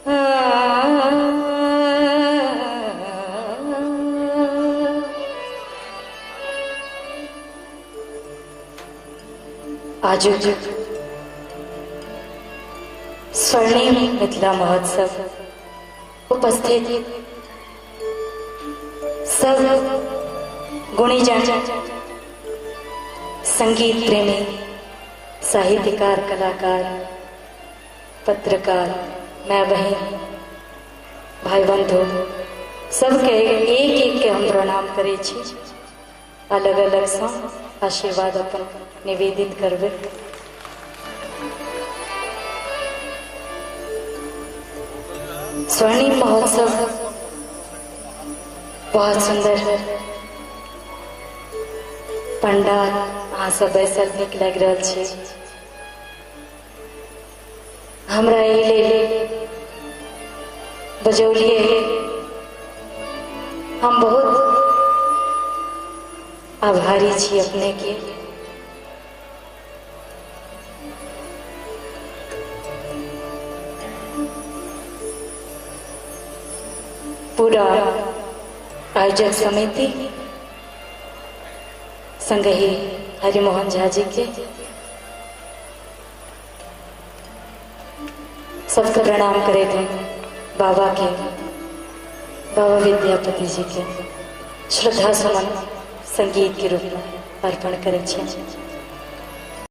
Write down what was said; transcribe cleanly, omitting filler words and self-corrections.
आजुक स्वर्णिम मिथिला महोत्सव उपस्थित सब गुणीजन, संगीत प्रेमी, साहित्यकार, कलाकार, पत्रकार, माय बहिन, भाई बंधु सबके एक एक के हम प्रणाम करै छी। अलग अलग सँ आशीर्वाद अपन निवेदित करबै। स्वर्णिम महोत्सव बहुत सुंदर पंडाल, अहाँ सब बैसल नीक लागि रहल छै हमरा। एहि लेल बजौलिए, हम बहुत आभारी छी अपने के। पूरा आयोजक समिति संगहि हरिमोहन झा जी के सबके प्रणाम करे थे। बाबा के, बाबा विद्यापति जी के श्रद्धा सुमन संगीत के रूप में अर्पण करै छी।